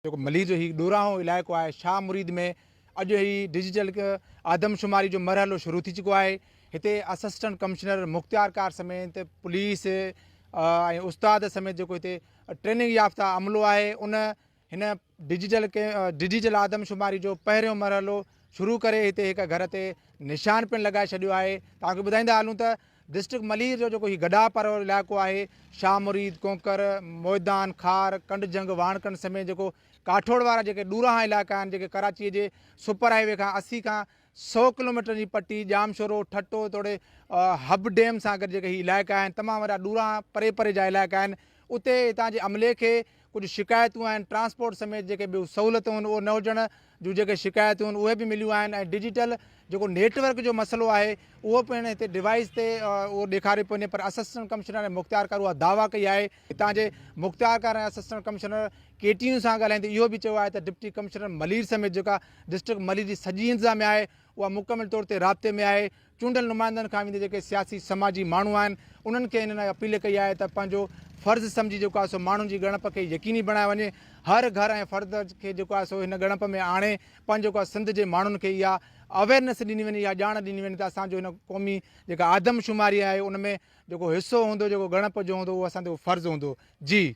جيڪو ملير جو هي ڏورانهون علائقو آهي شاهه مريد ۾ اڄ هي ڊجيٽل آدمشماري جو مرحلو شروع ٿي چڪو آهي هتي اسسٽنٽ ڪمشنر مختيارڪار سميت پوليس ۽ استاد سميت جيڪو هتي ٽريننگ يافته عملو آهي ان هن ڊجيٽل ڊجيٽل آدمشماري جو پهريون مرحلو شروع ڪري هتي هڪ گهر تي نشان پڻ لڳائي ڇڏيو آهي توهان کي ٻڌائيندا هلون ته ڊسٽرڪٽ ملير جو جيڪو هي گڏاپ وارو علائقو آهي، شاهه مريد، ڪونڪر، موئدان، خار، ڪنڊ جهنگ، واڻڪن سميت جيڪو ڪاٺوڙ وارا جيڪي ڏورانهان علائقا آهن جيڪي ڪراچيء جي سپر هاء وي کان 80 کان 100 ڪلوميٽرن جي پٽي ڄامشورو، ٺٽو توڙي حب ڊيم سان گڏ جيڪي هي علائقا آهن تمام وڏا ڏورانهان پري پري جا علائقا آهن اتي هتان جي عملي کي ڪجهه شڪايتون آهن ٽرانسپورٽ سميت جيڪي ٻيون سهولتون آهن اهو نه هجڻ جون جيڪي شڪايتون آهن اهي به مليون آهن ۽ ڊجيٽل جيڪو نيٽ ورڪ جو مسئلو آهي اهو پڻ هتي ڊوائيس تي اهو ڏيکاريو پيو وڃي پر اسسٽنٽ ڪمشنر ۽ مختيارڪار اها دعويٰ ڪئي آهي هتان جي مختيارڪار ۽ assistant commissioner K T N سان ڳالهائيندي اهو به چيو آهي ته ڊپٽي ڪمشنر ملير سميت جيڪا ڊسٽرڪٽ ملير جي سڄي انتظاميا آهي اها مڪمل طور تي رابطي ۾ آهي، چونڊيل نمائندن کان ويندي جيڪي سياسي سماجي ماڻهو آهن انهن کي هنن اپيل ڪئي آهي ته پنهنجو فرض سمجهي جيڪو آهي سو ماڻهن جي ڳڻپ کي يقيني بڻايو وڃي، هر گهر ۽ فرد کي جيڪو آهي سو هن ڳڻپ ۾ آڻي پنهنجو جيڪو آهي سنڌ جي ماڻهن کي اها اويرنس ڏني وڃي اها ڄاڻ ڏني وڃي ته اسان جو هن قومي جيڪا آدمشماري آهي ان ۾ جيڪو حصو هوندو جيڪو ڳڻپ جو هوندو اهو اسان تي فرض هوندو جي.